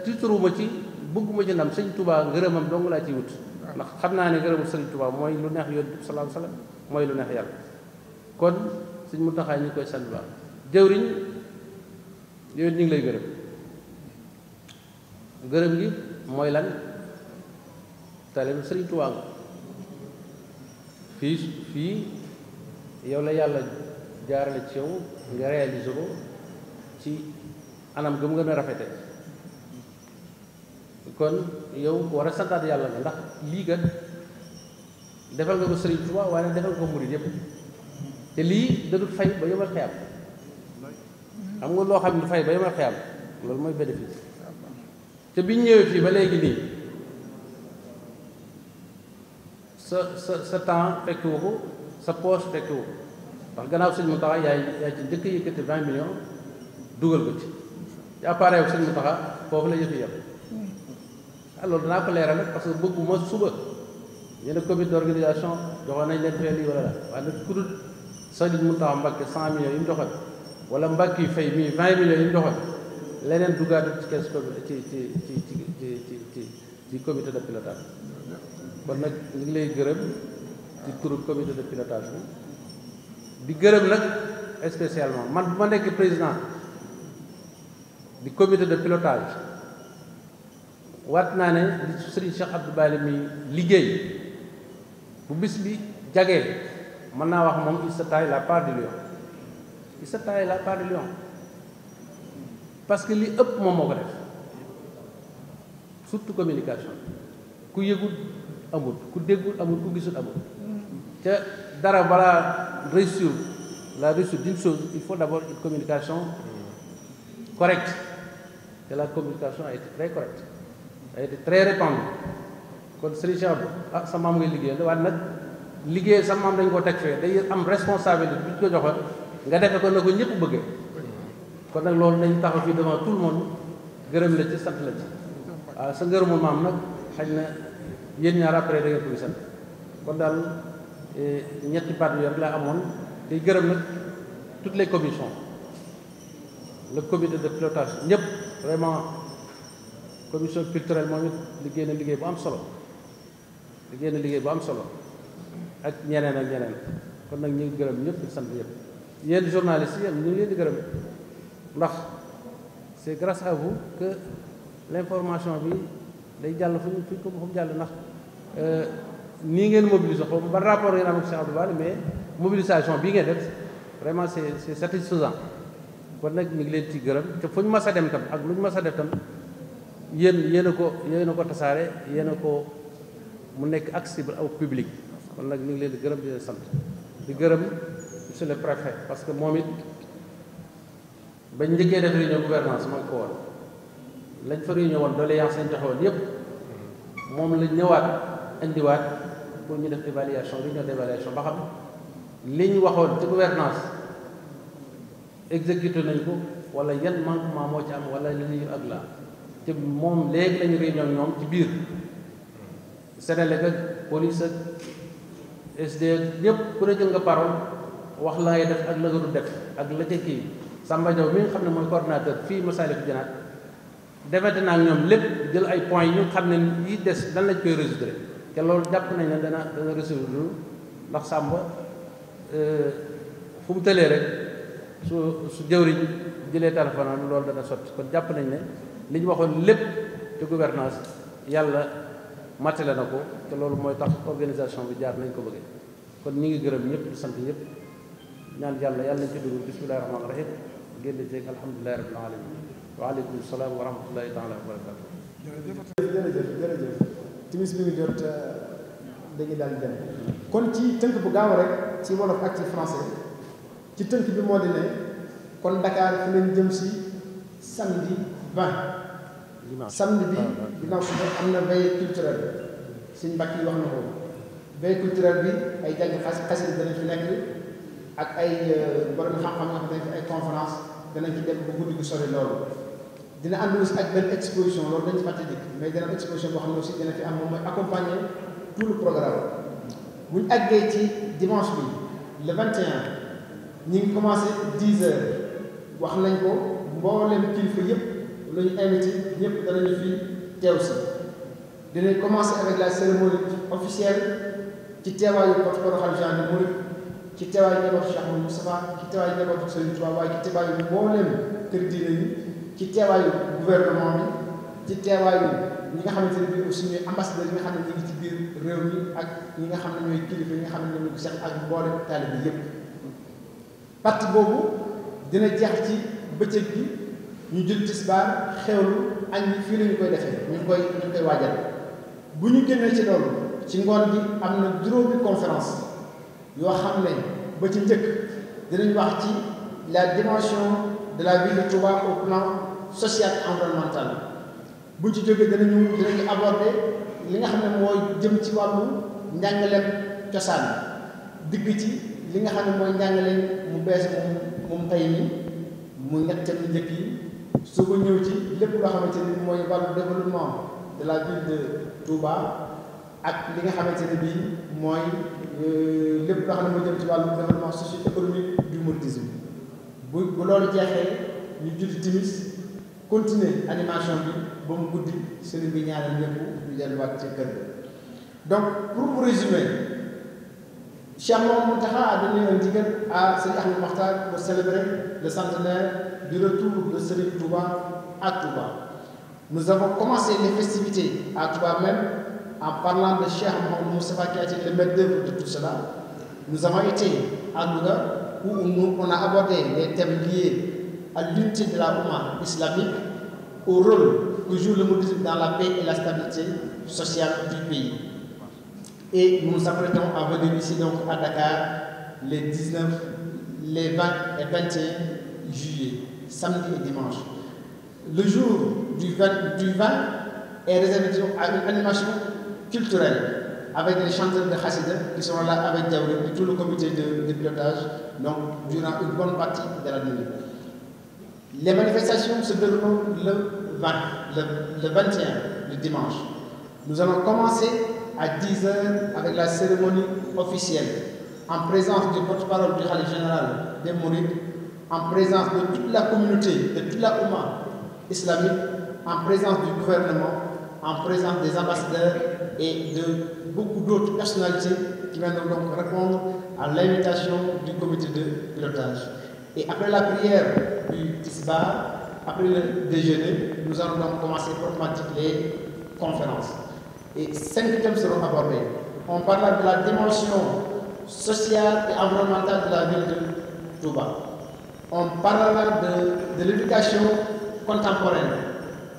tiitaruma ci bëgguma ci ndam Sëriñ Tuubaa ngërëmam dong laa ciy wut ndax xam naa ne ngërëmu Sëriñ Tuubaa mooy lu neex Yonent bi sallallaahu alayhi wa sallam mooy lu neex yàlla kon Sëriñ Muntaxaa ñu koy sant baax jëwriñ yow ñu ngi lay gërëm gi mooy lan taalibe Sëriñ Tuubaa nga fii yow la yàlla jaarale ci yow nga réaliser ko ci anam gëm gën a rafete kon yow war a santaat yàlla nga ndax lii kat defal nga ko Sëriñ Tuubaa waaye defal nga ko murid yépp te lii da dul fay ba yomal xiyam xam nga loo xam ne du fay ba yomal xiyam loolu mooy bénéfice te biñ ñëwee fii ba léegi nii sa temps fekkiwu ko sa poche fekkiwu ko ndax gannaaw Sëñ Mountakha yaay ci njëkk yëkkati 20 millions dugal ko ci appareil Sëñ Mountakha foofu la yëf yem alors danaa ko leeral rek parce que bëgguma suba ñu ne comité d'organisation joxoon nañ leen fee lii wala la waaye nag ku dul Sëriñ Mountakha Mbacké 100 millions yi mu joxe wala Mbacké Faye mii 20 millions yi mu joxe leneen duggaatu ci caisse ci comité de pilotage kon nag ñu ngi lay gërëm ci turu comité de pilotage bi di gërëm nag spécialement man bu ma nekk président du comité de pilotage waat naa ne li Serigne Cheikh Abdou Bali mi liggéey bu bis bi jagee mën naa wax moom il se taille la part du lion il se taille la part du lion parce que li ëpp moom moo ko def surtout communication ku yëgul amul ku déggul amul ku gisul amul ca dara balaa réussir la réussite d'une chose il faut d'abord une communication correcte et la communication a été très correcte a été très répandue kon Serigne Cheikh ah sa maam ngay liggéeyal waaye nag liggéey sa maam dañ ko teg fee day am responsabilité bi ñu ko joxe nga defe ko na ko ñëpp bëggee kon nag loolu nañ taxaw fii devant tout le monde gërëm la ci sant la ci waaw sa ngërëmul maam nag xaj na yéen ñaar après da ngeen koy sant kon daal ñetti baat yooyu rek laa amoon tey gërëm nag toutes les commissions le comité de pilotage ñëpp vraiment commission culturelle moom it liggéey na liggéey bu am solo liggéey na liggéey bu am solo ak ñeneen ak ñeneen kon nag ñu ngi gërëm ñëpp di sant ñëpp yéen journalistes yi ñu ngi leen di gërëm ndax c'est grâce à vous que l'information bi day jàll fu ñu ko fu mu jàll ndax nii ngeen mobiliser xaw ma ban rapport ngeen am ak Cheikh Abdou Bali mais mobilisation bii ngeen def vraiment c'est satisfaisant kon nag ñu ngi leen ci gërëm te fu ñu mas a dem tam ak lu ñu mas a def tam yéen a ko tasaare yéen a ko mu nekk accessible au public kon nag ñu ngi leen di gërëm di leen sant di gërëm monsieur le préfet parce que moom it bañ njëkkee def réunion gouvernance ma ngi ko woon lañ fa réunion woon doléance lañ joxe woon yépp moom lañ ñëwaat indiwaat pour ñu def évaluation réunion d'évaluation ba xam li ñu waxoon ci gouvernance exécuté nañ ko wala yan manquement moo ci am wala li ñuy ak la te moom léegi lañu réunion ñoom ci biir Sénélec ak police ak SD ñëpp ku ne jël nga parole wax la ngay def ak la nga du def ak la ca kii Samba Diaw mi nga xam ne mooy coordinateur fii Massalikul Jinaan defete naa ak ñoom lépp jël ay points yi ñu xam ne yi des dan lañ koy résoudre te loolu jàpp nañ ne dana résoudre ndax Samba fu mu tëlee rek su jëwriñ jëlee téléphone am loolu dana sotti kon jàpp nañ ne li ñu waxoon lépp te gouvernance yàlla matale na ko te loolu mooy tax organisation bi jaar nañ ko bëggee kon ñi ngi gërëm ñëpp di sant ñëpp ñaan yàlla nañ ci dugg bismillahi rahmaani rahim génn ceeg alhamdulilahi rabbil alamin waaleykum salaam wa rahmatullahi taala wa barakatu jërëjëf timis bi ngi jot dañuy daal dem kon ci tënk bu gaaw rek ci wolof ak ci français ci tënk bi moo di ne kon Dakar fi leen jëm si samedi 20 samedi bi ginnaaw suba am na veille culturelle suñ mbàkk yi wax na ko veille culturelle bi ay jàng xasida danañ fi nekk ak ay borom xam-xam nga xam ne fi ay conférence danañ ci dem ba guddi gu sori loolu dina ànd aussi ak benn exposition loolu dañ ci fàtte dikk mais dina am exposition boo xam ne aussi dina fi am moom mooy accompagner tout le programme bu ñu àggee ci dimanche bi le 21 ñi ngi commencé 10 heures wax nañ ko mboolem kilifa yëpp lu ñu invité ñëpp danañu fi teew si dinañ commencer avec la cérémonie officielle ci teewaayu porte-parole xalifa général des mourides ci teewaayu njabootu Cheikh Mouhamadou Moustapha ci teewaayu njabootu Serigne Touba waaye ci teewaayu mboolem kër diine yi ci teewaayu gouvernement bi ci teewaayu ñi nga xamante ne bii aussi ñooy ambassadeurs yi nga xam ne ñu ngi ci biir réew mi ak ñi nga xam ne ñooy kilifa yi nga xam ne ñoom ñu ko seq ak mboolem taalibe bi yëpp parti boobu dina jeex ci bëccëg bi ñu jël tisbaar xewlu añ bi fii la ñu koy defee ñu ngi koy waajal bu ñu génnee ci loolu ci ngoon bi am na juróomi conférence yoo xam ne ba ci njëkk dinañ wax ci la dimension de la ville de Touba au plan social et environnemental buñ ci jógee dinañu aborder li nga xam ne mooy jëm ci wàllu njàngaleem cosaan digg ci li nga xam ne mooy njàngaleem mu bees moom tey mi mu ñetteelu njëkk yi su ko ñëw ci lépp loo xamante ni mooy wàllu développement de la ville de Touba ak li nga xamante ne bii mooy lépp loo xam ne moo jëm ci wàllu développement socio-économique du mouridisme bu loolu jeexee ñu julli timis continuer animation bi ba mu guddi sëriñ bi ñaanal ñëpp ñu delluwaat ci kër ga. Donc pour vous résumer, Cheikh Mouhamadou Mountakha a donné un ndigal à Serigne Ahmadou Makhtar pour célébrer le centenaire du retour de Serigne Touba à Touba. Nous avons commencé les festivités à Touba même en parlant de Cheikh Mouhamadou Moustapha qui a été le maître d'œuvre de tout cela. Nous avons été à Louga où on a abordé les thèmes liés à l'unité de la Oumma islamique, au rôle que joue le mouridisme dans la paix et la stabilité sociale du pays. Et nous nous apprêtons à venir ici donc à Dakar les 19, les 20 et 21 juillet, samedi et dimanche. Le jour du 20 est réservé à une animation culturelle avec les chanteurs de Khassida qui seront là avec Diaouré et tout le comité de pilotage donc durant une bonne partie de la nuit. Les manifestations se dérouleront le 21, le dimanche. Nous allons commencer à 10h avec la cérémonie officielle, en présence du porte-parole du Khalife général des Mourides, en présence de toute la communauté, de toute la Oumma islamique, en présence du gouvernement, en présence des ambassadeurs et de beaucoup d'autres personnalités qui viendront donc répondre à l'invitation du comité de pilotage. Et après la prière du Tisbar, après le déjeuner, nous allons donc commencer proprement les conférences. Et 5 thèmes seront abordés. On parlera de la dimension sociale et environnementale de la ville de Touba. On parlera de l'éducation contemporaine.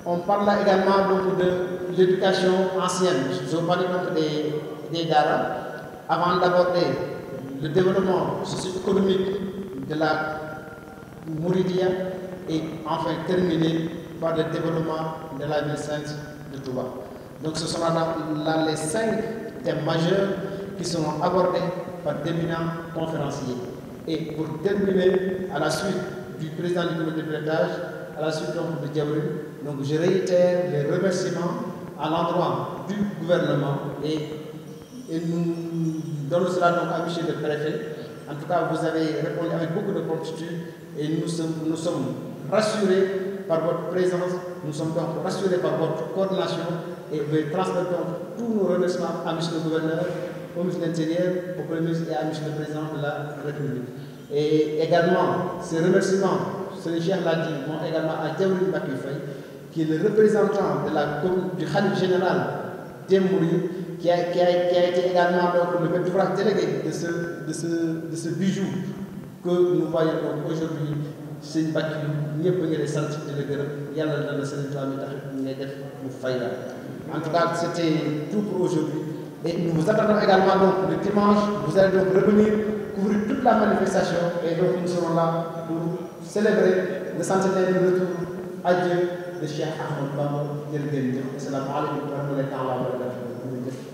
On parlera également donc de l'éducation ancienne. Je vous parle donc des Dara, avant d'aborder le développement socio-économique de la Mouridia et enfin terminer par le développement de la ville sainte de Touba. Donc ce seront là les 5 thèmes majeurs qui seront abordés par d'éminents conférenciers. Et pour terminer, à la suite du président du comité de pilotage, à la suite donc de Diaouré, donc je réitère les remerciements à l'endroit du gouvernement et nous donnons cela donc à M. le préfet. En tout cas, vous avez répondu avec beaucoup de promptitude et nous sommes rassurés par votre présence, nous sommes donc rassurés par votre coordination et nous transmettons tous nos remerciements à M. le gouverneur, au ministre de l'Intérieur, au Premier ministre et à M. le Président de la République. Et également, ces remerciements, ce que Cheikh l'a dit, vont également à Diaouré Mbacké Faye, qui est le représentant du Khalife général des Mourides, qui a été également donc, le maître d'ouvrage délégué de ce bijou que nous voyons aujourd'hui. C'est une bâtiment, mieux que les centres de En tout cas, c'était tout pour aujourd'hui. Et nous vous attendons également donc le dimanche. Vous allez donc revenir couvrir toute la manifestation et donc nous serons là pour célébrer le centenaire du retour à Dieu de Cheikh Ahmadou Bamba. Assalamu alaikum wa rahmatullahi wa barakatuh.